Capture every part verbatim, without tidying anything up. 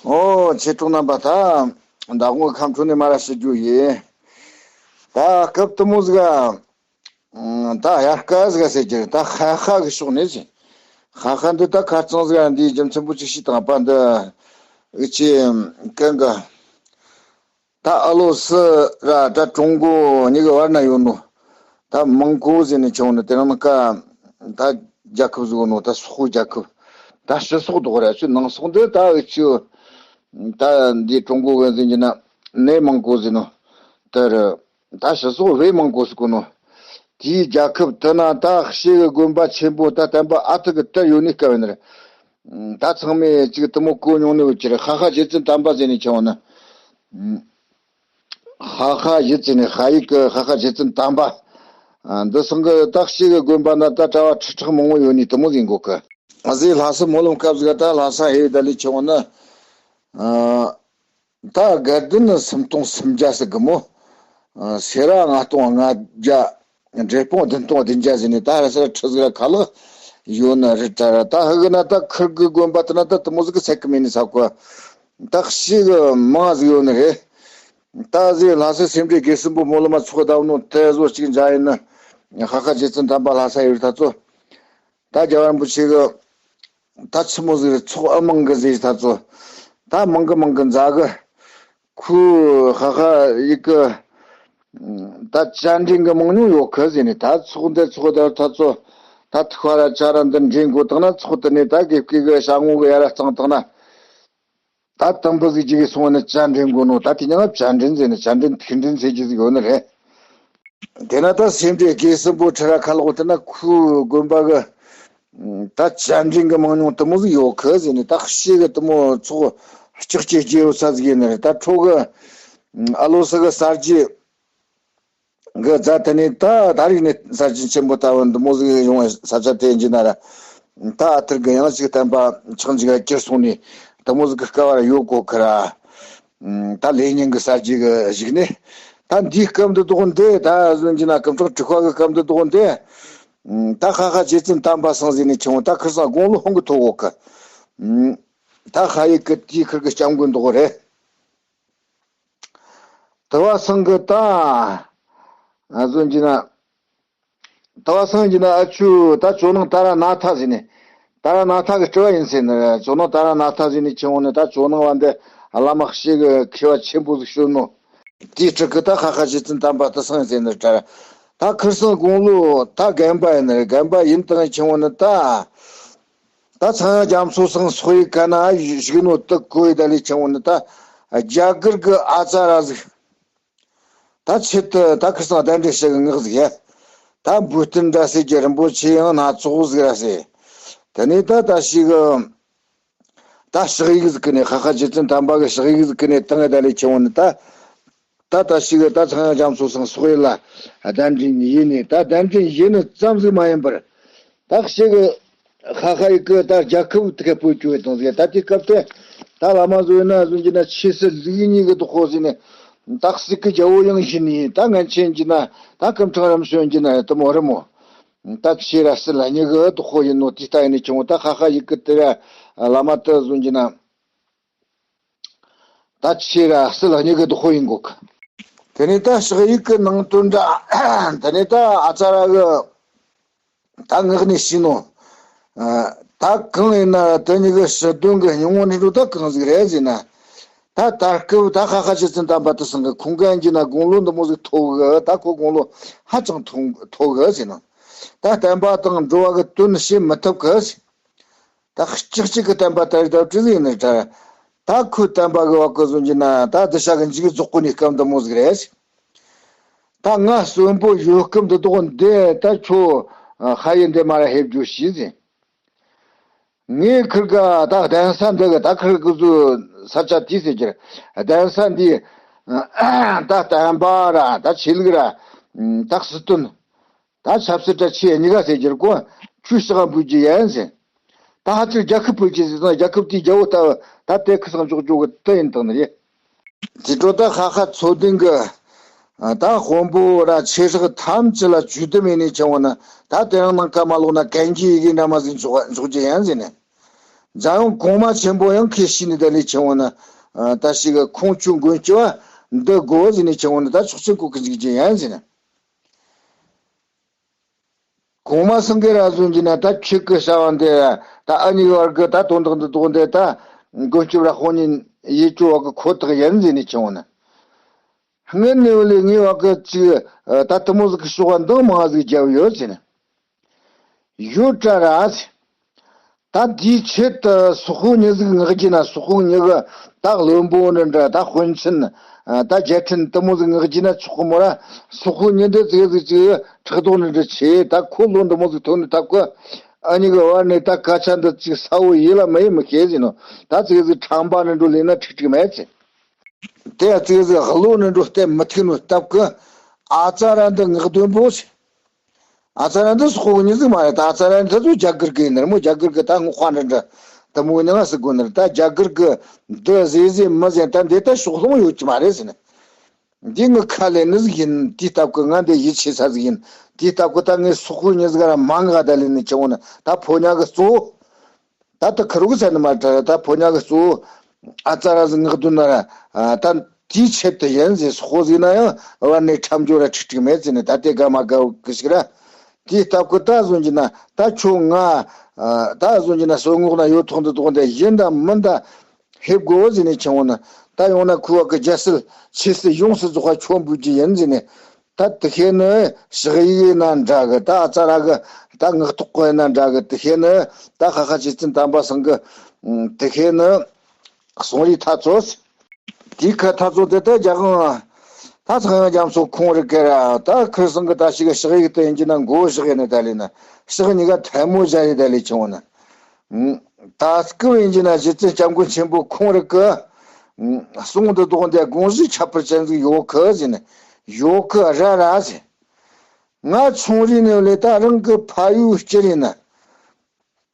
ཨོ་ཆེ་གྲོགས་རྣམ་པ། ད་ཟླ་དགོང་གི་ཁམས་ཁྲོད་ནས་མར་ར་ཞུ་རྒྱུ་ཡིན། ད་སྐབས་དུ་མོ་ཟིག་ག་ཨང་། ད་དབྱར་ཁ་ཟིག་ག་ཟེར་རྒྱུ་རེད། ད་ཧ་ཧ་གི་ཕྱོགས་ནས་ཟིག་ཧ་ཧ་འདི་ད་ཁ་རྩང་ཟིག་ག་འདིའི་རྒྱུ་མཚན་པོ་ཅིག་ཤེས་དང་པ། འདི་ཨི་ཆེ་གན་གི་ད་ཨ་ལོ་སི་ར་ད་ཀྲུང་གོ་གཉིས་ཀྱི་བར་ན་ཡོད་ནོ། ད་མང་གོ་ཟེར་ནས་ཆུང་ནི་དེ་རིང་ནི་ཀ་ད་རྒྱལ་ཁབ་ཟིག་ཡོད་ནོ། ད་སོག་རྒྱལ་ཁབ། ད་སྤྱི་སོག་དོག་ར་ཆུ་ནང་སོག་འདི་ད་ཨི་ཆུ་ད་འདི་ཀྲུང་གོ་གི་ཟིན་གྱི་ན་ནས་མང་གོ་ཟེར་ནོ། དེ་རུ་ད་སྤྱི་སོག་བས་མང་གོ་ཟེར་གོ་ནོ། དེའི་རྒྱལ་ཁབ་དེ་ན་ད་ཤེ་གི་དགོན་པ་ཆེན་པོ་ད་བསྟན་པ་ཨ་ཐུར་གི་དར་ཡོད་ནི་སྐབས་ཡིན་ནི་རེད། ད་ཚང་མས་ཅིག་དུ་མོ་གོ་མྱོང་ནི་ཡོད་ཀྱི་རེད། ཧ་ཧ་རྗེ་བཙུན་དམ་པ་ཟེར་ནས་ཆུང་ནི། ཧ་ཧ་ཡི་ཙི་ནི་ཧ་ཡིག་གི་ཧ་ཧ་རྗེ་བཙུན་དམ་པ། ཨ། འདི་སང་གི་ད་ཤེ་གི་དགོན་པ་ན་ད་གྲྭ་བ་ཁྲི་ཕྲག་མང་བོ་ཡོད་ནི་དུ་མོ་ཟིག་གོ་གི། ང་ཚོའི་ལྷ་ས་སྨོན་ལམ་སྐབས་ཟིག་ད་ལྷ་ས་ཧེ་ད་ལི་ཆེ་བོ་ནི། ཨ། ད་དགའ་ལྡན་ནི་སུམ་སྟོང་སུམ་བརྒྱ་ཟིག་གི་མོ། ཨ། སེ་ར་ལྔ་སྟོང་ལྔ་བརྒྱ། འབྲས་སྤུངས་བདུན་སྟོང་བདུན་བརྒྱ་ཟིག་ནི་ད་ར་སེ་ར་ཁྲི་ཟིག་ར་ཁ་ལག་ཡོད་ནི་རེད། ད་ར་ད་ཧི་གི་ན་ད་ཁིར་གི་དགོན་པ་དེ་ན་ད་དུ་མོ་ཟིག་གི་ཚད་གི་མེད་ནི་ས་གོ། ད་ཤེ་གི་མང་ཟིག་ཡོད་ནི་རེད། ད་ཟེ་ལྷ་སའི་སེ་འབྲས་དགེ་གསུམ་པོ་སྨོན་ལམ་མ་ཚོགས་བདག་ནོ་དེ་བཟོ་གཅིག་འཇའ་ཡིན་ན། ཧ་ཧ་རྗེ་བཙུན་དམ་པ་ལྷ་ས་ཡོད་ད་ཚོ། ད་རྒྱལ་བ་རིན་པོ་ཆེ་གི་ད་ཆི་མོ་ཟིག་རེད། ཚོགས་ཨ་མང་གི་ཟེ་ད་ཚོ། ད་མང་གི་མང་གི་མཛའ་གི་ཁུ་ཧ་ཧ་ཡི་གི་ད་བཅར་འདྲེན་གི་མང་ཉུང་ཡོད་གི་ཟེ་ནི། ད་ཚོགས་འདི་ཚོགས་ད་ད་ཚོ་ད་ཐུག་ཧ་ར་ཆ་ར་འདི་འདྲེན་དགོས་དང་ན། ཚོགས་དེ་ནས་ད་དགེ་བསྐོས་གི་ཞྭ་ངོ་གི་ཡ་ར་གཙང་དང་ན། ད་དང་པོ་ཟིག་ཅིག་གིས་སོང་བ་ནི་བཅར་འདྲེན་དགོས་ནོ། ད་དེ་ཉིད་ལ་བཅར་འདྲེན་ཟེར་ནི་བཅར་འདྲེན་ཐུགས་འདྲེན་ཟེར་རྒྱུ་ཟིག་ཡོད་ནི་རེད། དེ་ན་ད་སེ་འབྲས་དགེ་གསུམ་པོ་ཁྲི་ར་ཁ་ལོག་དེ་ན་ཁུ་དགོན་པ་གི་ད་བཅར་འདྲེན་གི་མང་ཉུང་དུ་མོ་ཟིག་ཡོད་གི་ཟེར་ནི། ད་ཤེ་གི་དུ་མོ་ཚོགས་ལྕགས་ཀྱི་རྒྱལ་པོ་ས་ཟིག་ཡིན་ནི་རེད། ད་ཁྲོ་གི་ཨ་ལོ་སི་གི་གསར་བརྗེ་གི་རྫ་དེ་ནས་ད་ད་རིག་ནས་གསར་བརྗེ་ཆེན་པོ་ལྟ་བུ་འདི་མོ་ཟིག་ཡོང་བའི་ས་ཆ་དེ་ཡིན་གྱི་ན་ར། ད་ཨ་ཐུར་གི་ཡང་ཅིག་བསྟན་པ་ཆགས་འཇིག་ག་གྱུར་སོང་ནས་དུ་མོ་ཟིག་གི་སྐབས་བར་ཡོད་གོ་གི་ར། ད་ལེ་ཉིན་གི་གསར་བརྗེ་གི་གཞུག་ནས་ད་འདིའི་སྐབས་འདི་དོག་འདི་ད་ཟོན་གྱི་ན་སྐུ་ཕྲེང་དྲུག་པ་གི་སྐབས་འདི་དོག་འདི། ད་ཧ་ཧ་རྗེ་བཙུན་དམ་པ་སང་ཟིག་ནས་ཆུང་ད་ཁིར་སང་དགུང་ལོ་ཧོང་གི་ཐོག་འོག་གི། ད་ཧ་ཡིག་གི་དེའི་ཁིར་གི་སྐྱབས་མགོན་དོག་རེད། དུ་བ་སང་གི་ད་ཨ་ཟོན་གྱི་ན། དུ་བ་སང་གི་ན་ཨ་ཆུ་ད་ཇོ་ནང་ཏཱ་ར་ནཱ་ཐ་ཟེར་ནས། ཏཱ་ར་ནཱ་ཐ་གི་སྤྲུལ་བ་ཡིན་ཟེར་ནས། ཇོ་ནང་ཏཱ་ར་ནཱ་ཐ་ཟེར་ནས་ཁྱེར་འོང་ནས་ད་ཇོ་ནང་བ་འདི་བླ་མ་ཤེ་གི་མཁས་པ་ཆེན་པོ་ཟིག་བྱོན་ནོ། དེའི་ཁྲི་གི་ད་ཧ་ཧ་རྗེ་བཙུན་དམ་པ་དུ་སང་ཡིན་ཟེར་ནས་ད་ར། ད་ཁིར་སང་དགུང་ལོ་ད་རྒན་པ་ཡིན་ནི་རེད། རྒན་པ་ཡིན་དང་ཁྱེར་འོང་ནས་ད། ད་ཚངས་དབྱངས་རྒྱ་མཚོ་སང་སོག་ཡིག་ག་ན་བཞུགས་ནོ་དུ་གོ་ཡི་ད་ལས་ཆེན་བོ་ནི་ད་རྒྱ་གར་གི་ཨ་ཙ་ར་ཟིག་ད་ཆེད་དུ་ད་ཁིར་སང་གདན་འདྲེན་བྱེད་གི་ངག་ཟིག་ཡ། ད་འབུལ་གཏན་འདྲ་ཟེར་གྱི་རིན་པོ་ཆེ་ཡང་སྣ་ཚོགས་ཟིག་ར་ཟེར། དེ་ནས་ད་ད་ཞིག་གི་ད་ཕྱག་ཡིག་ཟིག་གི་ནས་ཧ་ཧ་རྗེ་བཙུན་དམ་པ་གི་ཕྱག་ཡིག་ཟིག་གི་ནས་བཏང་གི་ད་ལས་ཆེན་བོ་ནི་ད། ད་ལྟ་ཞིག་ད་ཚངས་དབྱངས་རྒྱ་མཚོ་སང་སོག་ཡུལ་ལ་གདན་འདྲེན་ཡིན་ནི། ད་གདན་འདྲེན་ཡིན་ནི་ཙམ་ཟིག་མ་ཡིན་པར། ད་ཞིག་ཧ་ཧ་ཡི་གི་ད་རྒྱལ་ཁབ་དེ་ག་བོད་བཅོལ་བའི་དང་ཟིག་ད་དེ་སྐབས་དེ་ད་བླ་མ་ཟོས་ན་ཟོན་གྱི་ན་ཆོས་སྲིད་ལུགས་གཉིས་གི་བདག་པོ་ཟིག་ནི། ད་སྲིད་གི་རྒྱལ་པོ་ཡང་ཡིན་ནི། ད་ངན་ཆེན་གྱི་ན་ད་སྐུ་ཕྲེང་རིམ་བྱོན་གྱི་ན་དུ་མོ་རི་མོ། ད་ཆོས་ར་སྲིད་ལ་གཉིས་གི་བདག་པོ་ཡིན་ནོ། དེ་ལྟ་ཡིན་ནི་ཆུང་ད་ཧ་ཧ་ཡི་གི་དེ་ར་བླ་མ་དུ་ཟོན་གྱི་ན། ད་ཆོས་ར་སྲིད་ལ་གཉིས་ཀའི་བདག་པོ་ཡིན་དགོས་གི། དེ་ནས་ད་ཕྱག་ཡིག་གི་ནང་དོན་འདྲ། དེ་ནས་ད་ཨ་ཙ་ར་གི་ད་ངག་ནས་ཤེས་ནོ། ད་གང་ཡིན་ན་དེ་གཉིས་ཀའི་ཕྱི་དོན་གི་སྙིང་བོ་ནས་འགྲོ་ད་གང་ཟིག་རེད་ཟེར་ན། ད་ད་སྐབས་ད་ཧ་ཧ་རྗེ་བཙུན་དམ་པ་དུ་སང་གི་ཁོང་གན་གྱི་ན་དགུང་ལོ་འདི་མོ་ཟིག་མཐོ་གི། ད་ཁོ་དགུང་ལོ་ཧ་ཅང་མཐོ་གི་ཟེར་ན། ད་བསྟན་པ་དང་འགྲོ་བ་གི་དོན་བྱེད་མི་ཐུབ་གི་ཟེར། ད་ལྕགས་གཅིག་གི་བསྟན་པ་དར་དར་བྲིས་ཡིན་ནི་ད། ད་ཁོའི་བསྟན་པ་གི་བ་ཀོ་བཟོ་རྒྱུ་ན་ད་དུ་ཤ་གི་འཇིག་རྫོགས་གོ་ནི་སྐབས་འདི་མོ་ཟིག་རེད། ད་ང་གསོན་པོ་ཡོད་སྐབས་འདི་དོག་འདི་ད་ཁྱོད་ཧ་ཡེ་འདི་མ་ར་ཧེབ་རྒྱུ་ཤི་ཟིན། ངས་ཁིར་ག་ད་གདན་ས་འདི་གི་ད་ཁིར་གི་བཟོ་ས་ཆ་དེ་ཟེར་གྱི་རེད། གདན་ས་འདི་ད་བསྟན་པ་ར་ད་ཆོས་ལུགས་ར་ད་སྲིད་དོན། ད་ཆབ་སྲིད་དྲ་ཆེ་གཉིས་ཀ་ཟེར་རྒྱུར་གོ། ཆོས་ཕྱག་འབུལ་རྒྱུ་ཡན་ཟེར། ད་ཧ་ཅིར་རྒྱལ་ཁབ་སྤེལ་རྒྱུ་ཟེར་ན་རྒྱལ་ཁབ་དེའི་རྒྱལ་པོ་ལྟ་བུ་ད་དེ་ཁུ་སང་འཇོག་འཇོག་གི་དེ་ཡིན་དང་ནི་རེད། དེ་འཕྲོ་ད་ཧ་ཧ་ཚོ་བདུན་གི་ད་དཔོན་པོ་ར་ཆེ་ཧྲག་ཐམས་ཅད་ལ་ཇུས་དུ་མེད་ནས་ཆེ་བོ་ན་ད་དེ་རང་ནང་ཁ་མ་ལོག་ན་གན་གྱི་ཡི་གེ་འདྲ་མ་ཟིན་འཇོག་འཇོག་རྒྱུ་ཡན་ཟེར་ནས། འཛམ་གླིང་གོང་མ་ཆེན་པོ་ཡང་ཁས་ཞུས་ནས་ད་ལས་ཆེ་བོ་ན། ད་ཞིག་ཁོང་ཆོའི་མགོན་སྐྱབས་འདི་དགོས་ཟེར་ནས་ཆེ་བོ་ན་ད་ཆོག་མཆན་བཀོད་གི་འཇུག་རྒྱུ་ཡིན་ཟེར་ན། གོང་མ་སེང་གེ་ར་བཟོ་གྱི་ན་ད་ཁྱེད་ཀྱི་བྱ་བ་འདི་ད་ཨ་ནི་བར་གི་ད་དོན་དག་འདི་དོག་འདི་ད་མགོན་སྐྱབས་ར་དཔོན་ཉིད་ཡིད་སྐྱོ་བ་གི་ཁོ་ཐག་ཡིན་ཟེར་ནས་ཆེ་བོ་ན། སྔོན་ནས་ལས་ངའི་བ་གི་ཅིག་ད་དུ་མོ་ཟིག་གི་ཤོག་བ་འདང་མང་ཟིག་རྒྱབ་ཡོད་ཟེར་ན། ཡོད་དྲ་ར་ཟེར། ད་དེའི་ཆེད་དུ་སོག་པོ་མྱི་ཟིག་མངགས་རྒྱུ་ན་སོག་པོ་མྱི་གི་ད་བློན་པོ་ནི་འདྲ་ད་དཔོན་ཆེན་ད་རྒྱལ་ཕྲན་དུ་མོ་ཟིག་མངགས་རྒྱུ་ན་ཆོག་གི་མོ་ར། སོག་པོ་མྱི་འདི་ཟིག་ཟིག་ཅིག་ཕྲག་དོག་ནི་འདྲ་ཆེ་ད་ཁོ་ལོ་འདི་མོ་ཟིག་ཐོན་ནི་ཐབས་གི་ཨ་ནི་གི་བར་ནས་ད་སྐད་ཆ་འདི་ཅིག་གསལ་བོ་ཡིད་ལ་མི་ཡི་མི་ཤེས་ཟིན་ནོ། ད་ཟིག་ཟིག་ཁྲམ་པ་ནི་འགྲོ་ལས་ན་ཁྲིག་ཁྲིག་མེད་ཟེར། དེ་ཡང་ཙིག་ཟིག་བློ་ནི་འགྲོ་སྟེ་མི་ཐུག་ནོ་སྟབས་ཀི། ཨ་ཙ་ར་འདི་ངག་འདོན་པོ་ཆེ། ཨ་ཙ་ར་འདི་སོག་པོ་མྱི་ཟིག་མ་རེད། ད་ཨ་ཙ་ར་འདི་ཚོ་རྒྱ་གར་གི་ཡིན་ནི་རེད་མོ། རྒྱ་གར་གི་ད་སྔོག་པ་འདྲ་འདྲ་དུ་མོ་ནི་ང་སི་དགོ་ནི་རེད། ད་རྒྱ་གར་གི་འདི་ཟེ་ཟེ་མི་ཟེ་ད་འདི་ད་ཕྱོགས་ལྷུང་ཡོད་ཀྱི་མ་རེད་ཟེར་ནི། འདི་ངི་ཁ་ལས་ནི་ཟིག་ཡིན། དེའི་སྟབས་ཀི་ང་འདི་ཡིད་ཆེས་ས་ཟིག་ཡིན། དེའི་སྟབས་ཀི་ད་ངས་སོག་པོ་མྱི་ཟིག་ར་མ་ངག་ད་ལས་ནི་ཆེ་བོ་ནི་ད་ཕོ་ཉ་གི་གཙོ་བོ། ད་ལྟ་ཁུར་གི་ཚད་ནི་མ་དྲ་ད་ཕོ་ཉ་གི་གཙོ་བོ་ཨ་ཙ་ར་ཟིག་ངག་དུ་ན་ར། ད་དེའི་ཆེད་དུ་ཡིན་ཟེར་སོག་པོ་ཟིག་ན་ཡང་བར་ནས་ཁྲམ་སྦྱོར་ར་ཁྲིག་ཁྲིག་མེད་ཟེར་ནས་ད་དེ་དགའ་མ་དགའ་གི་ཞིག་ར། དེའི་སྟབས་ཀི་ད་བཟོ་གྱི་ན་ད་ཁྱོད་ང་ད་བཟོ་གྱི་ན་སོ་ངོག་ན་ཡོད་ཐོག་འདི་དོག་འདི་ཡིན་ད་མིན་ད་ཧེབ་དགོ་ཟེར་ནས་ཆེ་བོ་ན། ད་ཡོང་ན་ཁུ་བ་གི་རྒྱལ་སྲིད་ཆེ་སྲིད་ཡོངས་སུ་རྫོགས་པ་ཁྱོད་འབུལ་རྒྱུ་ཡིན་ཟེར་ནས། ད་དེ་ཤེས་ནི་ཞག་ཡིག་ན་འདྲ་གི། ད་ཨ་ཙ་ར་གི་ད་ངག་ཐོག་གི་ན་འདྲ་གི། དེ་ཤེས་ནི་ད་ཁ་ཁ་རྗེ་བཙུན་དམ་པ་སང་གི་དེ་ཤེས་ནི་གསུང་རིག་ཐ་ཚོ། དེའི་ཁ་ཐ་ཚོ་དེ་ད་རྒྱ་གང་ད་ཚང་ཡང་རྒྱ་མཚོ་ཁོང་རི་གེ་ར། ད་ཁིར་སང་གི་ད་ཞིག་ཞག་ཡིག་དུ་ཡིན་གྱི་ན་མགོ་ཞག་ཡིན་ནི་ད་ལས་ན་ཞག་གཉིས་ཀ་ཐལ་མོ་བཞག་ཡི་ད་ལས་ཆུང་བ་ན། ད་སྐུ་བ་ཡིན་གྱི་ན་རྗེ་བཙུན་སྐྱབས་མགོན་ཆེན་པོ་ཁོང་རི་གི་གསུང་འདི་དོག་འདི་དགོངས་གཞི་ཁྱད་པར་ཅན་ཟིག་ཡོད་གི་ཟེར་ནས། ཡོད་གི་ར་ར་ཟེར། ང་ཆུང་རིག་ནས་ལས་ད་རང་གི་ཕ་ཡུལ་སྤྱིར་ཡིན་ན།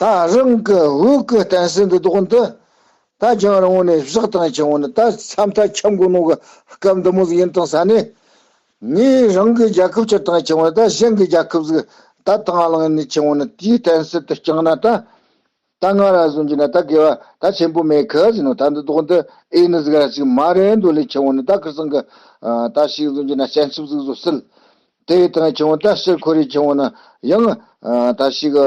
ད་རང་གི་བོད་གི་བསྟན་སྲིད་འདི་དོག་འདི་ད་རྒྱང་རིང་བོ་ནས་བཞག་བཏང་ཆེ་བོ་ནི་ད་ས་མཐའ་ཁྱབ་དགོས་ནོ་གི་སྐབས་འདི་མོ་ཟིག་ཡིན་བཏང་ས་ནས། ངས་རང་གི་རྒྱལ་ཁབ་ཕྱིར་བཏང་ཆེ་བོ་ནི་ད་གཞན་གི་རྒྱལ་ཁབ་ཟིག་ད་དང་བླངས་ནས་ཆེ་བོ་ནི་དེའི་བསྟན་སྲིད་དུ་བསྐྱངས་ན་ད། ད་ང་ར་བཟོ་གྱི་ན་ད་དགེ་བ་ད་ཆེན་པོ་མེད་གི་ཟེར་ནོ། ད་འདི་དོག་འདི་ཨེ་ནི་ཟིག་ར་ཅིག་མ་རེད་འདོད་ལས་ཆེ་བོ་ནི་ད་ཁིར་སང་གི་ད་ཞིག་བཟོ་གྱི་ན་སྤྱན་ཆབ་ཟིག་བཟོ་སྲིད། དེ་ཡི་དང་ཆེ་བོ་ད་ཕྱིར་འཁོར་རེ་ཆེ་བོ་ན་ཡང་ད་ཞིག་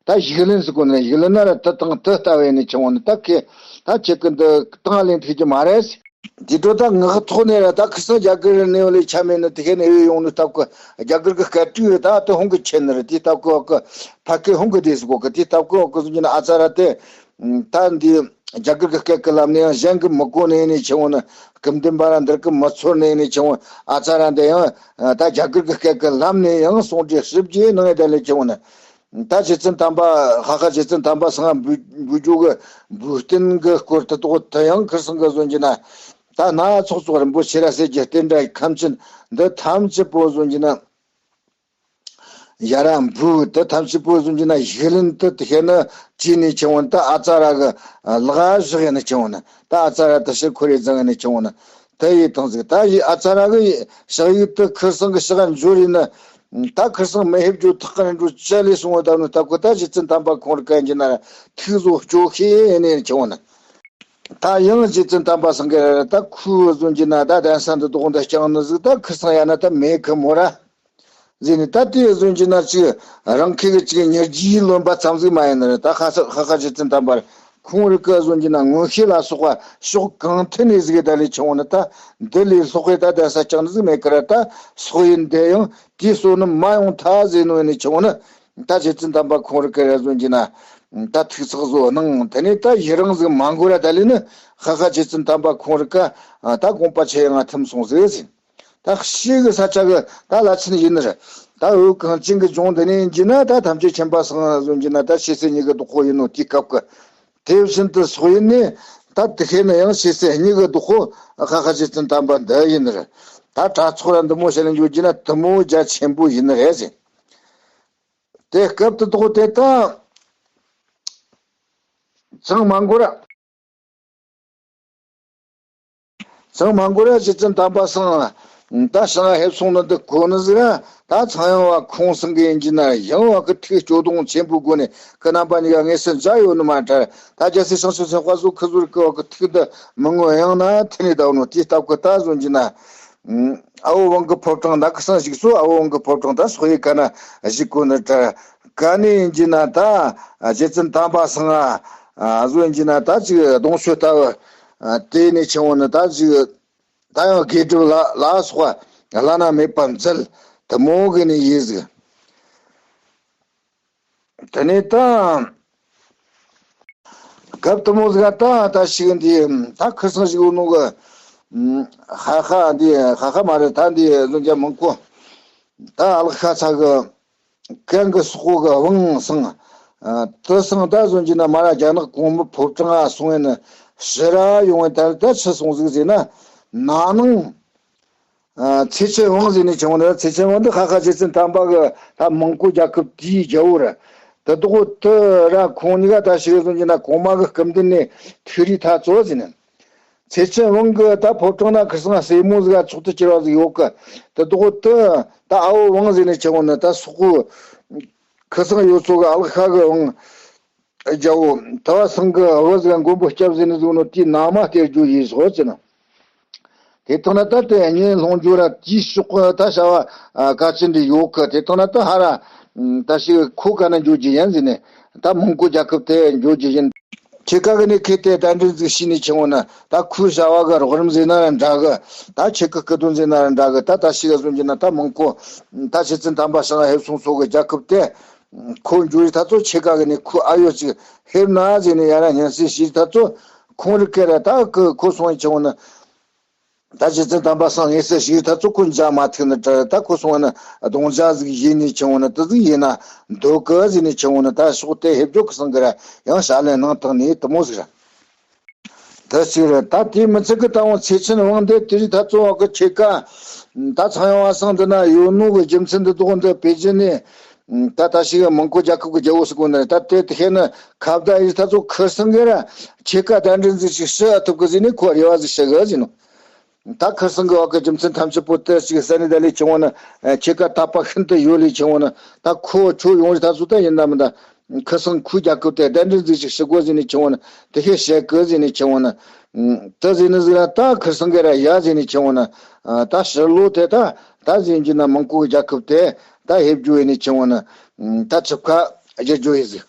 ད་ཡིག་ལན་ཟིག་གོ་ན་ཡིག་ལན་ན་ར་དུ་དང་དུ་ལྟ་བས་ནི་ཆེ་བོ་ནི་ད་ཁེ་ད་ཁྱེད་ཀྱི་འདི་དང་ལེན་ཐུབ་ཀྱི་མ་རེད། དེ་འགྲོ་ད་ངག་ཐོག་ནས་ར་ད་ཁི་སང་རྒྱ་གར་ནས་ལས་ཆ་མེད་ནི་དེ་ཁེ་ནས་ཡོང་ནི་སྟབས་ཀི་རྒྱ་གར་གི་སྐད་དུ་ད་དུ་ཧོང་གི་ཆེ་ནི་ར་དེ་སྟབས་ཀི་ཧོང་གི་ཕ་སྐད་ཧོང་གི་དེ་ཟིག་གོ་གི་དེ་སྟབས་ཀི་ཧོང་གི་ཟིག་ན་ཨ་ཙ་ར་དེ་ད་འདི། རྒྱ་གར་གྱི་སྐད་ཀྱི་ལམ་ནས་ཡང་གཞན་གྱིས་མི་གོ་ནས་ནས་ཆེ་བོ་ནི། སྐུ་མདུན་པ་ར་འདིར་གི་མི་ཚོར་ནས་ནས་ཆེ་བོ་ཨ་ཙ་ར་འདི་ཡང་ད་རྒྱ་གར་གྱི་སྐད་ཀྱི་ལམ་ནས་ཡང་ཟུང་འབྲེལ་ཞིབ་རྒྱས་གནང་ཡ་ད་ལས་ཆེ་བོ་ནི། ད་རྗེ་བཙུན་དམ་པ་ཧ་ཧ་རྗེ་བཙུན་དམ་པ་སང་འབུལ་འབུལ་རྒྱུ་གི་འབུལ་རྟེན་གྱི་སྐོར་དུ་དོག་དུ་ཡང་ཁིར་སང་གི་བཟོ་གྱི་ན། ད་ན་ཚོགས་གཙོ་རིན་པོ་ཆེ་ར་སེ་རྒྱུ་རྟེན་འདྲ་ཁམས་ཆེན་འདི་ཐམས་ཅད་པོ་བཟོ་གྱི་ན། ཡ་ར་འབུལ་དུ་ཐམས་ཅད་པོ་བཟུང་གྱི་ན་ཡིག་ལན་དུ་དེ་ཤེས་ནི་བྲིས་ནས་ཆེ་བོ་ད་ཨ་ཙ་ར་གི་ལག་བཞག་ཡ་ནི་ཆེ་བོ་ན་ད་ཨ་ཙ་ར་དུ་ཕྱིར་འཁོར་རེ་བརྫང་ཡ་ནི་ཆེ་བོ་ན་དུ་ཡི་དང་ཟིག་ད་ཡི་ཨ་ཙ་ར་གི་ཞག་ཡིག་དུ་ཁིར་སང་གི་ཞག་འབྱོར་ཡིན་ན་ད་ཁིར་སང་མི་ཧེབ་རྒྱུ་ཐག་གི་རིན་འགྲོ་ཅི་ལས་སོང་བ་ད་ནི་ད་ཁོ་ད་རྗེ་བཙུན་དམ་པ་ཁོང་ར་གན་གྱི་ན་ཐུགས་བཟོ་སྐྱོ་ཤེས་ཡིན་ནི་ཆེ་བོ་ན་ད་ཡང་རྗེ་བཙུན་དམ་པ་སང་གི་ར་ད་ཁུ་བཟུང་གྱི་ན་ད་གདན་ས་འདི་དོག་འདི་བསྐྱངས་ནི་ཟིག་ད་ཁིར་སང་ཡ་ན་ད་མེད་གི་མོ་ར། ཟེར་ནས་ད་དེ་བཟོ་གྱི་ན་ཅིག་རང་ཁེ་གི་ཅིག་ཉེར་བརྒྱད་ལོན་པ་ཙམ་ཟིག་མ་ཡིན་ནི་རེད། ད་ཧ་ཧ་ཧ་རྗེ་བཙུན་དམ་པར་ཁོང་རི་ཀ་བཟོ་གྱི་ན་མངོན་ཤེས་ལ་སོགས་པ་ཕྱོགས་གང་ཐད་ནས་ཟིག་ད་ལས་ཆུང་བོ་ནི་ད་འདི་ལས་ལྷག་པའི་ད་གདན་ས་བསྐྱངས་ནི་ཟིག་མེད་ཀི་ར། ད་སོག་ཡིན་དེ་ཡང་དེའི་སོ་ནི་མ་ཡོང་ཐལ་ཟེར་ནོ་ནི་ཆུང་བོ་ནི་ད་རྗེ་བཙུན་དམ་པ་ཁོང་རི་ཀ་ར་བཟོ་གྱི་ན་ད་ཐུགས་ཚགས་བཟོ་གནང་དེ་ནས་ད་ཡི་རང་ཟིག་མ་འགོར་ར། ད་ལས་ནི་ཧ་ཧ་རྗེ་བཙུན་དམ་པ་ཁོང་རི་ཀ་ད་དགོངས་པ་ཆེ་ཡང་ཐིམ་སོང་ཟིག་ཟེར། ད་ཤི་གི་ས་ཆ་གི་ད་བླ་ཆེན་ཡིན་ནི་རེད། ད་འོད་གངས་ཅན་གི་ལྗོངས་འདི་ནས་ཡིན་གྱི་ན་ད་ཐམས་ཅད་མཁྱེན་པ་སང་བཟོ་གྱི་ན་ད་ཤེས་སེ་ཉིད་ཀྱི་བདག་པོ་ཡིན་ནོ་དེའི་སྐབས་ཀྱི། དེ་བཞིན་དུ་སོག་ཡིན་ནི་ད་དེ་ཤེས་ན་ཡང་ཤེས་སེ་ཉིད་ཀྱི་བདག་པོ་ཧ་ཧ་རྗེ་བཙུན་དམ་པ་འདི་ཡིན་ནི་རེད། ད་གྲྭ་ཚོགས་ར་འདི་མོ་བཤད་ལ་འཇོག་གྱི་ན་དུ་མོ་རྒྱ་ཆེན་པོ་ཡིན་ནི་རེད་ཟེར། དེ་སྐབས་དུ་བདག་པོ་དེ་ད་ཚང་མ་འགོར་ར། ཚང་མ་འགོར་ར་རྗེ་བཙུན་དམ་པ་སང་ ད་ཞིང་ཧེབ་སོང་ནི་འདི་གོ་ནི་ཟིག་ར། ད་ཚངས་དབྱངས་བ་ཁོང་སང་གི་ཡིན་གྱི་ན་ཡང་བ་གི་ཐུགས་སྐྱོ་གདུང་ཆེན་པོའི་སྒོ་ནས་ཁི་རྣམ་པ་གཉིས་ཀ་དངོས་སུ་མཇལ་ཡོད་ནི་མ་འདྲ། ད་རྒྱལ་སྲས་བྱང་ཆུབ་སེམས་དཔའ་ཟོ་ཁི་ཟོར་གི་བ་གི་ཐུགས་འདི་མི་ངོ་ཡང་ན་ཐི་ནི་ད་ནོ་དེའི་སྟབས་གི་ད་ཟོན་གྱི་ན། ཨ་བོ་ཝང་གི་ཕོ་བྲང་ད་གི་སང་ཞིག་སོ། ཨ་བོ་ཝང་གི་ཕོ་བྲང་ད་སོ་ཡི་ཀ་ན་ཞིག་གོ་ནི་འདྲ། ག་ནས་ཡིན་གྱི་ན་ད་རྗེ་བཙུན་དམ་པ་སང་ཨ་ཟོན་གྱི་ན་ད་ཅིག་གདུང་ཤོད་ལྟ་བུ་དེ་ནས་ཆེ་བོ་ནི་ད་ཅིག་ད་ཡང་དགེ་སྒྲུབ་ལ་ལ་སོགས་བླ་ན་མེད་པ་མཛད་དུ་མོ་གི་ནི་ཡིན་ཟིག་དེ་ནས་ད་སྐབས་དུ་མོ་ཟིག་ད་ད་ཞིག་འདི་ད་ཁིར་སང་ཞིག་ནོ་གི་ཧ་ཧ་འདི་ཧ་ཧ་མ་རེད། ད་འདི་ལོ་རྒྱ་མང་པོ་ད་ཨ་ལག་ཤ་ཚ་གི་གན་གི་སོག་གི་དབང་སང་། ཨ་དེ་སང་ད་ཟོན་གྱི་ན་མ་ར་རྒྱ་ནག་གོང་མའི་ཕོ་བྲང་ང་སོང་ཡིན་ནི་ཕྱི་ར་ཡོང་བའི་ད་ད་ཆི་སོང་ཟིག་ཟེར་ན། ན་ནིང་ཨ་ཚེ་ཆེན་དབང་ཟེར་ནི་ཆེན་མོ་ནི། ཚེ་ཆེན་དབང་འདི་ཁ་ཁ་རྗེ་བཙུན་དམ་པ་གི་ད་མོན་གྷོ་རྒྱལ་ཁབ་དེའི་རྒྱལ་པོ་ར། དེ་དོག་དེ་ར་ཁོང་གཉིས་ཀ་ད་ཞིག་ཟོན་གྱི་ན་གོང་མ་གི་སྐུ་མདུན་ནས་ཐུགས་རེ་ཐག་ཚོ་ཟེར་ནི། ཚེ་ཆེན་དབང་གི་ད་ཕོ་བྲང་ན་ཁིར་སང་སྲས་མོ་ཟིག་ག་ཚོགས་དུ་གྱུར་བ་ཟིག་ཡོད་གི། དེ་དོག་དེ་ད་ཨ་བོ་ཝང་ཟེར་ནི་ཆེན་མོ་ནི་ད་སོག་པོ་ཁིར་སང་ཡོད་ཚོ་གི་ཨ་ལག་ཤ་གི་དབང་རྒྱལ་པོ་དེ་བ་སང་གི་བུ་ཟིག་མགོན་པོ་སྐྱབས་ཟེར་ནི་ཟིག་ནོ་དེའི་ནང་མ་སྟེར་རྒྱུ་ཡིན་སོ་ཟེར་ནི། དེ་ཐོག་ན་ད་དེ་གཉེན་སློང་རྒྱུ་ར་དེའི་ཕྱོགས་གི་ད་བྱ་བ་ག་ཚོད་འདི་ཡོད་གི། དེ་ཐོག་ན་ད་ཧ་ར་ད་ཞིག་ཁོ་ག་ན་འགྱོ་རྒྱུ་ཡིན་ཟེར་ནས་ད་མོན་གྷོ་རྒྱལ་ཁབ་དེ་འགྱོ་རྒྱུ་ཡིན། ཁྱེད་ཀ་གི་ནི་ཁེ་དེ་གདན་འདྲེན་ཟིག་བྱས་ནས་ཆེན་མོ་ན་ད་ཁོའི་བྱ་བ་གི་རོགས་རམ་ཟེར་ན་ར་འདྲ་གི། ད་ཁྱེད་ཀི་སྐུ་གདུང་ཟེར་ན་ར་འདྲ་གི། ད་ད་ཞིག་ག་སོང་གྱི་ན་ད་མོན་གྷོ་ད་རྗེ་བཙུན་དམ་པ་སང་ཧེབ་སོང་ཚོ་གི་རྒྱལ་ཁབ་དེ། ཁོ་འགྱུར་ཐ་ཚོ་ཆེ་ཀ་གི་ནི་ཁོ་ཨ་ཡོ་ཅིག་ཧེབ་ན་ཟེར་ནས་ཡ་ར་སྙན་སེང་ཞུས་ཐ་ཚོ། ཁོང་རི་ཀེ་ར་ད་ཁོ་ཁོ་སོང་ཆེ་བོ་ནི། ད་རྗེ་བཙུན་དམ་པ་སང་ངེས་སེ་ཞུས་ཐ་ཚོ་ཁོ་འཇག་མ་ཐུག་ནི་དྲ། ད་ཁོ་སོང་ནི་གདོང་འཇག་ཟིག་ཡིན་ནི་ཆེ་བོ་ནི་དེ་ཟིག་ཡིན་ན་འདོད་གི་ཟེར་ནི་ཆེ་བོ་ནི། ད་ཕྱོགས་དེ་ཧེབ་འཇོག་གི་སང་གི་ར་ཡང་ཞལ་ལན་གནང་ཐག་ནི་དུ་མོ་ཟིག་ར། དེ་ཅིག་རེད། ད་དེའི་མི་ཚད་ཀྱི་ད་བང་ཚེ་ཆེན་དབང་འདི་དེ་རིགས་ད་གཙོ་བོ་གི་ཁྱེད་ཀ་ད་ཚངས་དབྱངས་བ་སང་འདི་ན་ཡོད་ནོ་གི་རྒྱུ་མཚན་འདི་དོག་འདི་པེ་ཅིན་ནས་ད་ད་ཞིག་མོན་གྷོ་རྒྱལ་ཁབ་ཀྱི་རྒྱལ་པོ་ཟིག་གོ་ནི་རེད། ད་དེ་དེ་ཤེས་ནི་ཁ་བརྡ་ཡིས་ད་ཚོ་ཁིར་སང་གི་ར་ཁྱེད་ཀ་གདན་འདྲེན་ཟིག་ཞིག་ཞུ་ཨ་ཐུབ་གི་ཟིག་ནི་ཁོ་རེ་བ་ཟིག་ཞུ་གི་ཟིག་ནོ། ད་ཁིར་སང་གི་བ་གི་རྒྱུ་མཚན་ཐམས་ཅད་པོ་དེ་ཞིག་ས་ནི་ད་ལས་ཆེ་བོ་ནི་ཁྱེད་ཀ་ད་པ་ཤིན་ཏུ་ཡོད་ལས་ཆེ་བོ་ནི། ད་ཁོ་ཆོ་ཡོང་རི་ད་ཚོ་ད་ཡིན་ད་མི་ད། ཁ་སང་ཁོའི་རྒྱལ་ཁབ་དེ་གདན་འདྲེན་ཟིག་ཞིག་ཞུ་དགོས་ཟེར་ནས་ཆེ་བོ་ནི་དེ་ཤེས་བཤད་དགོས་ཟེར་ནས་ཆེ་བོ་ནི། ད་ཟེར་ནི་ཟིག་ར་ད་ཁ་སང་གི་ར་ཡ་ཟེར་ནས་ཆེ་བོ་ནི། ད་ཕྱི་ལོ་དེ་ད་ད་ཟེར་གྱི་ན་མང་ཁོ་གི་རྒྱལ་ཁབ་དེ་ད་ཧེབ་རྒྱུ་ཡིན་ནས་ཆེ་བོ་ནི། ད་ཆིབས་ཁ་བསྒྱུར་རྒྱུ་ཡིན་ཟིག་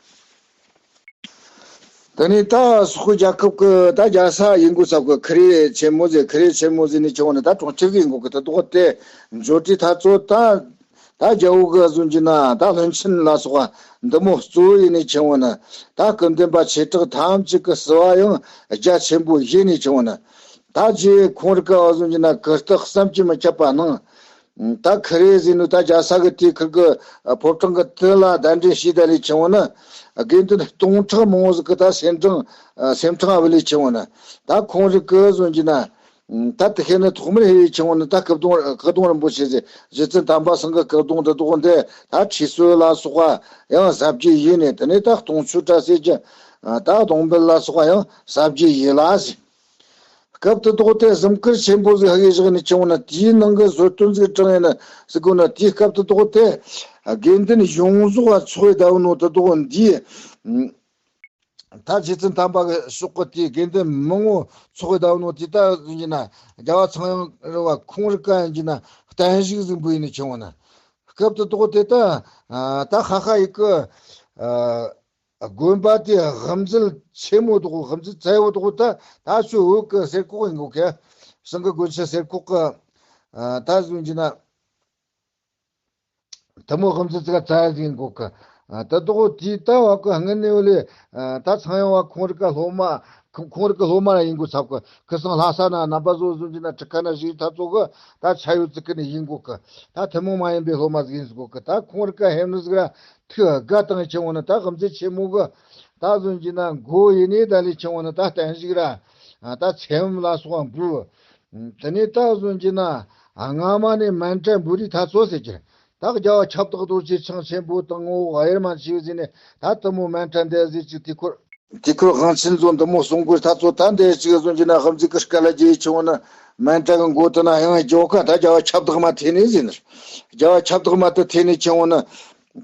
དེ་ནས་ད་སོག་རྒྱལ་ཁབ་ཀྱི་ད་རྒྱལ་ས་ཡིན་དགོས་ས་གི་ཁི་རེ་ཆེན་མོ་ཟེར་ཁི་རེ་ཆེན་མོ་ཟེར་ནས་ཆེ་བོ་ནི་ད་གྲོང་ཁྱེར་ཟིག་ཡིན་དགོས་གི། ད་དོག་དེ་འབྱོར་དུས་ད་ཚོ་ད། ད་རྒྱལ་པོ་གི་བཟོ་རྒྱུ་ན་ད་བློན་ཆེན་ལ་སོགས་པ་འདི་མོ་གཙོ་བོ་ཡིན་ནས་ཆེན་བོ་ནི། ད་སྐུ་འདུན་པ་ཆེ་དྲག་ཐམས་ཅད་ཀྱི་བསུ་བ་ཡང་རྒྱ་ཆེན་པོ་ཡིན་ནས་ཆེན་བོ་ནི། ད་རྗེ་ཁོང་རི་ཀ་བ་བཟོ་རྒྱུ་ན་གུ་སྟག་བསམ་གྱིས་མི་ཁྱབ་པ་གནང་། ད་ཁི་རེ་ཟིན་ནུ་ད་རྒྱལ་ས་གི་དེ་ཁིར་གི་ཕོ་བྲང་གི་དེ་ལ་གདན་འདྲེན་བྱས་ད་ལས་ཆེན་བོ་ནི། དགེ་འདུན་སྟོང་ཕྲག་མང་བོ་ཟིག་གི་ད་སེམས་ཁྲང་སེམས་ཁྲང་བ་ལས་ཆེན་བོ་ནི། ད་ཁོང་རི་ཀི་བཟོ་རྒྱུ་ན། ད་དེ་ཤེས་ནི་ཐོག་མར་ཧེ་ཡི་ཆེན་བོ་ནི་ད་སྐུ་གདུང་སྐུ་གདུང་རིན་པོ་ཆེ་ཟེར་རྗེ་བཙུན་དམ་པ་སང་གི་སྐུ་གདུང་འདི་དོག་འདི་ད་ཁྲུས་གསོལ་ལ་སོགས་པ་ཡང་ཟབ་རྒྱས་ཡིན་ནས། དེ་ནས་ད་སྟོང་མཆོད་གྲྭ་ཟེར་གྱི་ད་གདུང་འབུལ་ལ་སོགས་པ་ཡང་ཟབ་རྒྱས་ཡིན་ལ་ཟེར། སྐབས་དེ་དོག་དེ་གཟིམ་དཀར་ཆེན་པོ་ཟིག་ཧ་གི་བཞག་ནས་ཆེན་བོ་ན་དེའི་ནང་གི་བཟོ་སྟོན་ཟིག་དྲངས་ཡིན་ན་ཟེར་གོ་ན། དེའི་སྐབས་དེ་དོག་དེ་དགེ་འདུན་ཡོངས་རྫོགས་ཚོགས་ཡི་ད་བུ་ནོ་དེ་དོག་འདིའི། ད་རྗེ་བཙུན་དམ་པ་གི་ཕྱོགས་ཀྱི་དེའི་དགེ་འདུན་མང་བོ་ཚོགས་ཡི་ད་བུ་ནོ་དེ་ད་ཡིན་གྱི་ན་རྒྱལ་བ་ཚངས་དབྱངས་རི་བ་ཁོང་རི་ཀ་ཡིན་གྱི་ན་བརྟན་བཞུགས་ཟིག་འབུལ་ཡིན་ནས་ཆེན་བོ་ན། སྐབས་དེ་དོག་དེ་ད་ད་ཧ་ཧ་ཡི་གི་དགོན་པ་དེ་དབུ་མཛད་ཆེན་མོ་དོག་དབུ་མཛད་རྩ་བོ་དོག་ད་ད་ཆུ་བོད་ཀྱི་གསེར་ཁོག་ཡིན་གོ་གི། བྱང་གི་དགོན་ཆེན་གསེར་ཁོག་གི་ད་ཟུང་གྱི་ན། དེ་མོ་དབུ་མཛད་ཙི་ག་ཙ་ཡ་ཟིག་ཡིན་གོ་གི། ད་དོག་དེའི་ད་བ་གི་སྔུན་ནས་ཡོད་ལས་ད་ཚངས་དབྱངས་བ་ཁོང་རི་ཀ་སློབ་མ་ཁོང་རི་ཀ་སློབ་མ་ར་ཡིན་གོ་ཚབ་གི། ཁི་སང་ལྷ་ས་ན་རྣམ་པ་བཟོ་ཟུང་གྱི་ན་ཁྲི་ཁ་ན་བཞུགས་ཐ་ཚོ་གི་ད་ཆ་ཡོད་ཙི་གི་ནས་ཡིན་གོ་གི། ད་ཐུན་མོང་མ་ཡིན་པའི་སློབ་མ་ཟིག་ཡིན་ཟིག་གོ་གི། ད་ཁོང་རི་ཀ་ཧེམ་ནི་ཟིག་ར་ཐུགས་དགའ་དང་ཆེན་བོ་ནི་ད་དབུ་མཛད་ཆེན་མོ་གི་ད་ཟུང་གྱི་ན་མགོ་ཡིན་ནི་ད་ལས་ཆེན་བོ་ནི་ད་བརྟན་བཞུགས་ར་ད་ཚེམ་ལ་སོགས་པ་འབུལ། དེ་ནས་ད་ཟུང་གྱི་ན་སྔ་མ་ནས་མཎྜལ་འབུལ་རི་ཐ་ཚོ་ཟེར་གྱི། ད་རྒྱལ་བ་ཁྱབ་བདག་རྡོ་རྗེ་འཆང་ཆེན་པོ་དང་ངོ་བོ་གཡེར་མ་མཆིས་ཟེར་ནས་ད་དེ་མོ་མཎྜལ་འདི་ཟེར་གྱི་དེ་ཁོར། དེ་ཁོས་དབང་ཆེན་ཚོ་འདི་མོ་གསུང་དགོས་ཐག་ཚོ་ད་འདི་ཅིག་བཟོ་རྒྱུ་ན་དབུ་མཛད་ཀྱི་སྐད་ལ་རྒྱུ་ཡི་ཆེ་བོ་ནི་མན་ཏྲ་གི་མགོ་དེ་ན་ཡང་རྒྱལ་བ་ཁ་ད་རྒྱལ་བ་ཁྱབ་བདག་མ་ཐེ་ནས་ཟེར་ནས། རྒྱལ་བ་ཁྱབ་བདག་མ་དེ་ཐེ་ནས་ཆེ་བོ་ནི།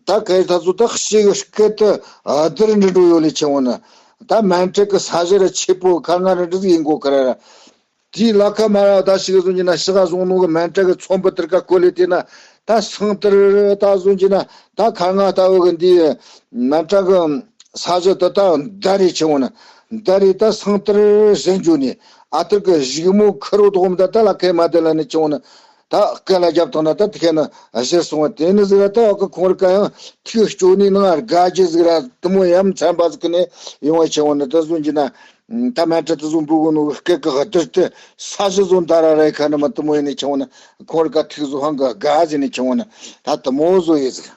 ད་སྐད་ཐག་ཚོ་ད་ཤི་གི་སྐད་དུ་བསྡུར་འདྲི་འགྲོ་ཡོད་ལས་ཆེ་བོ་ནི། ད་མན་ཏྲ་གི་ས་གཞི་ར་ཆེ་པོ་ཁ་ང་ར་འདྲི་ཟིག་ཡིན་གོ་ཁ་ར་ར། དེའི་ལ་ཁ་མ་ར་ད་ཞིག་བཟོ་རྒྱུ་ན་ཤི་ག་བཟུང་ནོ་གི་མན་ཏྲ་གི་ཚོམ་བུ་དེར་ཀ་བཀོད་ལས་དེ་ན་ད་སང་ཏར་ད་བཟོ་རྒྱུ་ན་ད་ཁ་ང་ལྟ་བུ་གི་འདི་མན་ཏྲ་གི་ས་གཞི་དེ་ད་འདར་རེ་ཆེ་བོ་ན་འདར་རེ་ད་སང་ཏར་ཟིན་འཇུ་ནས་ཨ་ཏར་གི་གཞིག་མོ་ཁུ་རོ་དོག་མ་ད་ད་ལ་ཁའི་མ་དེ་ལ་ནི་ཆེ་བོ་ན་ད་སྐད་ལ་རྒྱབ་དང་ན་ད་དེ་ཁའི་ན་གཞིར་སོང་བ་དེ་ནི་ཟིག་ར་ད་བ་གི་ཁོང་རི་ཀ་ཡང་ཐིག་སྐྱོ་ནི་ནང་དགའ་རྒྱུ་ཟིག་ར་དེ་མོ་ཡ་མཚན་པ་ཟིག་གི་ནས་ཡོང་བ་ཆེ་བོ་ན་ད་བཟོ་རྒྱུ་ན། ད་མན་ཏྲ་དེ་ཚོ་འབུལ་གོ་ནོ་སྐད་ཀྱི་བསྡུར་ཏེ་ས་གཞི་བཟོ་འདར་ར་ར་ཁ་ན་མ་དེ་མོ་ཡིན་ནི་ཆེ་བོ་ན་ཁོང་རི་ཀ་ཐིག་བཟོ་ཧང་ག་དགའ་ཟེར་ནི་ཆེ་བོ་ན་ད་དེ་མོ་བཟོ་ཡི་ཟིག་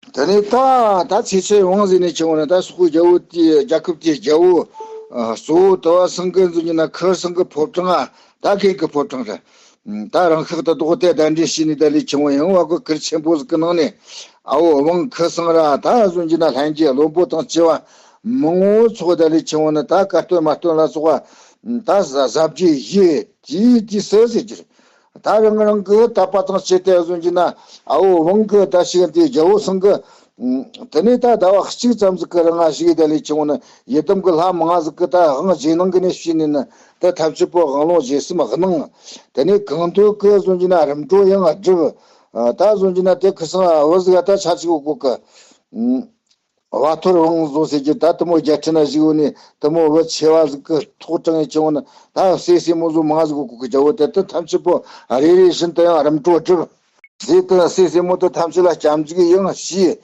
དེ་ནས་ད་ད་ཚེ་ཆེ་ཡོང་ཟེར་ནི་ཆེ་བོ་ན་ད་སོག་པོའི་རྒྱལ་བོ་དེ་རྒྱལ་ཁབ་དེའི་རྒྱལ་བོ་གཙོ་བོ་དུ་བ་སང་གི་བཟོ་རྒྱུ་ན་ཁུ་སང་གི་ཕོ་བྲང་ང་ད་ཁེ་གི་ཕོ་བྲང་རེད། ད་རང་ཤག་ཏུ་རྡོག་དེ་གདན་འདྲེན་བྱས་ནས་ད་ལས་ཆེ་བོ་ཡང་བ་གི་གུར་ཆེན་པོ་ཟིག་གི་ནང་ནས་ཨ་བོ་དབང་ཁུ་སང་ར་ད་བཟོ་རྒྱུ་ན་ལྷན་རྒྱས་བློན་པོ་དང་བཅས་པ་མང་བོ་ཚོགས་ད་ལས་ཆེ་བོ་ནི་ད་དཀའ་སྟོན་མ་སྟོན་ལ་སོགས་པ་ད་ཟབ་རྒྱས་ཡེ་དེའི་དུས་སུ་ཟེར་གྱི་རེད། ད་རང་རང་གི་དད་པ་དང་བཅས་ཏེ་བཟོ་རྒྱུ་ན་ཨ་བོ་དབང་གི་ད་ཞིག་དེ་རྒྱལ་བོ་སང་གི་དེ་ནས་ད་ཟླ་བ་གཅིག་ཙམ་ཟིག་གི་རིང་ང་ཞིག་ད་ལས་ཆེ་བོ་ནི་ཡི་དམ་གི་ལྷ་མང་ཟིག་གི་ད་དབང་རྗེས་གནང་གི་ནས་བྱས་ནས་ནི་ད་ཐམས་ཅད་པོ་དབང་ལུང་རྗེས་གསུམ་གནང་། དེ་ནས་གང་འདོད་ཀྱི་བཟོ་རྒྱུ་ན་རིམ་གྲོ་ཡང་བསྒྲུབས། ད་བཟོ་རྒྱུ་ན་དེ་ཁུ་སང་བུ་ཟིག་ད་ཆ་ཅིག་གོ་གི་བ་ཐོར་དབང་བཟོ་ཟེར་གྱི་ད་དེ་མོ་རྒྱལ་ཕྲན་ན་བཞུགས་ནས་དེ་མོ་བུ་ཆེ་བ་ཟིག་གི་ཐོག་དྲངས་ཡི་ཆེ་བོ་ན་ད་སྲས་སྲས་མོ་བཟོ་མང་ཟིག་གོ་གི་རྒྱལ་བོ་དེ་དེ་ཐམས་ཅད་པོ་རེ་རེ་བཞིན་དུ་ཡང་རིམ་གྲོ་བསྒྲུབས། ཟས་དང་སྲས་སྲས་མོ་དང་ཐམས་ཅད་ལ་སྐྱབས་འཇུག་ཡང་བྱས།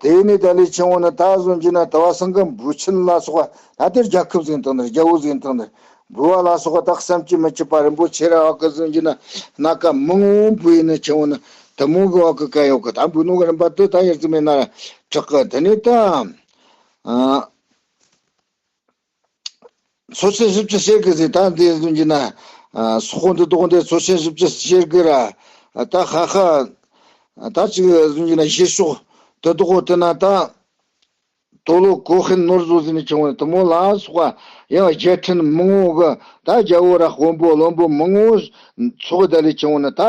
དེ་ནས་ད་ལས་ཆེ་བོ་ནི་ད་བཟོ་རྒྱུ་ན་དུ་བ་སང་གི་འབུལ་ཆེན་ལ་སོགས་པ་ད་དེར་རྒྱལ་ཁབ་ཟིན་དང་ནི་རྒྱལ་བོ་ཟིན་དང་ནི་འབུལ་བ་ལ་སོགས་པ་ད་བསམ་གྱིས་མི་ཁྱབ་པ་རིན་པོ་ཆེ་ར་བ་གི་བཟོ་རྒྱུ་ན་སྣ་ཁ་མང་བོ་འབུལ་ཡིན་ནི་ཆེ་བོ་ནི་དེ་མོ་གི་བ་གི་བཀའ་ཡོད་གི་ད་འབུལ་ནོ་གི་རིམ་པ་དེ་ད་ཡར་ཙམ་མེད་ན་ར་དྲག་གི་དེ་ནས་ད། ཚོ་ཆེན་བཞི་བཅུ་ཞེ་དགུ་ཟེར་ད་འདི་བཟོ་རྒྱུ་ན། སོག་པོ་འདི་དོག་འདི་ཚོ་ཆེན་བཞི་བཅུ་ཞེ་དགུ་ར། ད་ཧ་ཧ། ད་ཅིག་བཟོ་རྒྱུ་ན་ཞེ་ཕྱོགས་འདི་དོག་དེ་ན་ད། དོ་ལོ་གོ་ཧན་ནོར་བཟོ་ཟེར་ནས་ཆུང་བ་དེ་མོ་ལ་སོགས་པ་ཡང་རྒྱལ་ཕྲན་མང་བོ་གི་ད་རྒྱལ་བོ་ར་དཔོན་པོ་བློན་པོ་མང་བོ་ཚོགས་ད་ལས་ཆུང་བ་ན་ད་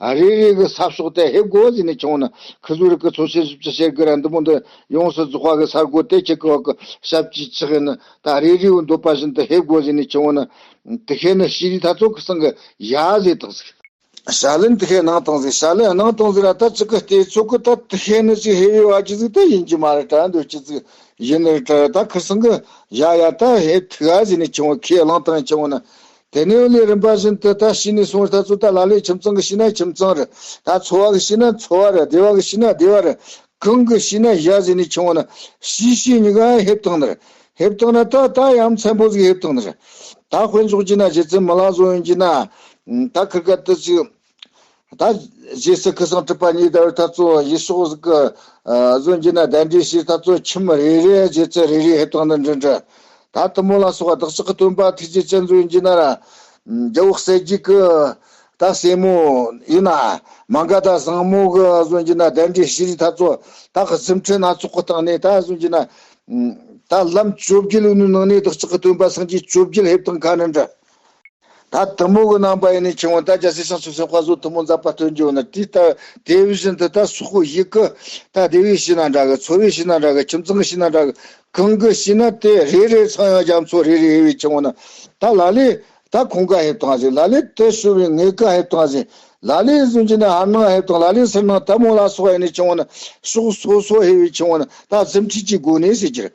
རེ་རེ་གི་ས་ཕྱོགས་དེ་ཧེབ་དགོས་ཟེར་ནས་ཆུང་བ་ན་ཁི་ཟུར་གི་ཚོ་ཆེན་བཞི་བཅུ་ཞེ་དགུ་ར་འདི་མོ་འདི། ཡོངས་སུ་རྫོགས་པ་གི་ས་སྒོ་དེ་ཁྱེད་ཀྱི་བ་གི་ཞབས་ཀྱིས་ཆགས་ནི་ད་རེ་རེའི་འདོད་པ་བཞིན་དུ་ཧེ་དགོས་ཟིན་ནི་ཆུང་བ་ནི། དེ་ཤེས་ནི་ཤེས་རིག་ཐ་ཚོ་གི་སང་གི་ཡ་ཟེ་དང་ཟིག་བྱ་ལན་དེ་ཤེས་གནང་དང་ཟིག་བྱ་ལན་གནང་དང་ཟིག་ར་ད་ཅི་གི་ལྟས་ཚོ་གི་ད་དེ་ཤེས་ནི་ཅི་ཧེ་བའི་བ་ཅི་ཟིག་ད་ཡིན་གྱི་མ་རེད་དྲ་འདོད་ཅི་ཟིག་ཡིན་ནི་རེད་དྲ་ད་ཁི་སང་གི་ཡ་ཡ་ད་ཧེ་ཐུག་ཨ་ཟིན་ནི་ཆུང་བ་ཁས་བླངས་དང་ཆུང་བ་ནི། དེ་ནས་ལས་རིམ་པ་བཞིན་དུ་ད་ཤི་ནས་སོང་བ་ད་ཚོ་ད་ལ་ལས་ཁྱིམ་ཚང་གི་ཤི་ན་ཁྱིམ་ཚང་རེད། ད་འཚོ་བ་གི་ཤི་ན་འཚོ་བ་རེད། བདེ་བ་གི་ཤི་ན་བདེ་བ་རེད། གང་གི་ཤི་ན་ཡ་ཟེར་ནས་ཆུང་བ་ན་ཤི་ཤི་གཉིས་ཀ་ཧེབ་བཏང་ནི་རེད། ཧེབ་བཏང་ན་ད་ད་ཡ་མཚན་པོ་ཟིག་ཧེབ་བཏང་ནི་རེད། ད་དཔེ་འཇོག་རྒྱུ་ན་རྗེ་བཙུན་མི་ལ་བཟོ་ཡོང་རྒྱུ་ན་ད་ཁིར་ཀ་ཏི་ཅིག་ད་རྗེས་སུ་ཁུ་སང་གྲུབ་པ་ཉིད་ཟླ་བའི་ཐ་ཚོ་ཡེ་ཤོག་ཟིག་གི་བཟོ་རྒྱུ་ན་གདན་འདྲེན་བྱས་ཐ་ཚོ་ཁྱིམ་རེ་རེ་རྗེ་བཙུན་རེ་རེ་ཧེབ་བཏང་ནི་འདྲ་འདྲ། ད་དེ་མོ་ལ་སོགས་པ་བདག་ཅག་གི་སྟོན་པ་ཐུགས་རྗེ་ཅན་བཟོ་ཡིན་གྱི་ན་ར། རྒྱལ་བོ་གསལ་རྒྱལ་གི་ད་སྲས་མོ་ཡིན་ན་མ་ག་ད་བཟང་མོ་གི་བཟོ་ཡིན་གྱི་ན་གདན་འདྲེན་ཤེས་རིག་ཐ་ཚོ་ད་གི་གཟིམ་ཁྲི་སྣ་ཚོགས་གི་སྟེང་ནས་ད་བཟོ་ཡིན་གྱི་ན། ད་ལམ་བཅོ་བརྒྱད་ལོ་ནི་ནང་ནས་བདག་ཅག་གི་སྟོན་པ་སངས་རྒྱས་བཅོ་བརྒྱད་ཕེབས་དང་ཁ་ནི་འདྲ། ད་དེ་མོ་གི་རྣམ་པ་ཡིན་ནས་ཁྱེད་འོང་ད་རྒྱལ་སྲས་བྱང་ཆུབ་སེམས་དཔའ་བཟོ་དེ་མོ་མཛད་པ་སྟོན་རྒྱུ་ན་དེ་ལྟ་དེ་བཞིན་དུ་ད་སོག་པོ་ཡི་གི་ད་སྡེ་བའི་ཤི་ན་འདྲ་གི་ཚོ་བའི་ཤི་ན་འདྲ་གི་ཁྱིམ་ཚང་གི་ཤི་ན་འདྲ་གི། གང་གི་ཤི་ན་དེ་རེ་རེ་ཚང་ཡང་རྒྱ་མཚོ་རེ་རེ་ཧེ་བའི་ཆུང་བ་ན་ད་ལ་ལས་ད་ཁོང་ག་ཧེབ་བཏང་ཟིན། ལ་ལས་དེ་ཤུ་བའི་ངེད་ག་ཧེབ་བཏང་ཟིན། ལ་ལས་བཟུང་གྱི་ན་ཧར་ནང་ཧེབ་བཏང་། ལ་ལས་སེར་ནང་ད་མོ་ལ་སོགས་ཡིན་ནས་ཆུང་བ་ན་ཕྱོགས་སོ་སོ་ཧེ་བའི་ཆུང་བ་ན་ད་གཟིམ་ཁྲིད་ཀྱི་སྒོ་ནས་ཟེར་གྱི་རེད།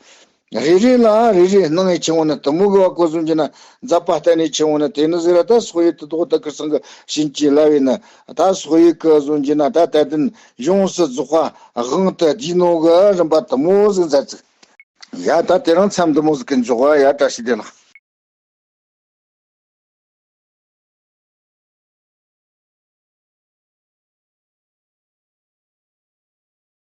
རེ་རེ་ལ་རེ་རེ་སྣང་ངེ་ཆེ་བོ་ནི་དེ་མོ་གི་བ་ཀོ་བཟུང་གྱི་ན་མཛད་པ་བསྟན་ནས་ཆེ་བོ་ནི་དེ་ནི་ཟེར་ར་ད་སོ་ཡི་དུ་དོག་ད་ཁིར་སང་གི་བྱིན་གྱིས་བརླབས་པའི་ནི་ད་སོ་ཡི་ཀི་བཟུང་གྱི་ན་ད་དད་ལྡན་ཡོངས་སུ་རྫོགས་པ་དབང་དུ་བསྡུས་ནོ་གི་རིམ་པ་དེ་མོ་ཟིག་མཛད་ཅིག་ཡ་ད་དེ་རིང་མཚམས་འདི་མོ་ཟིག་གི་འཇོག་བ་ཡ་བཀྲ་ཤིས་བདེ་ལེགས།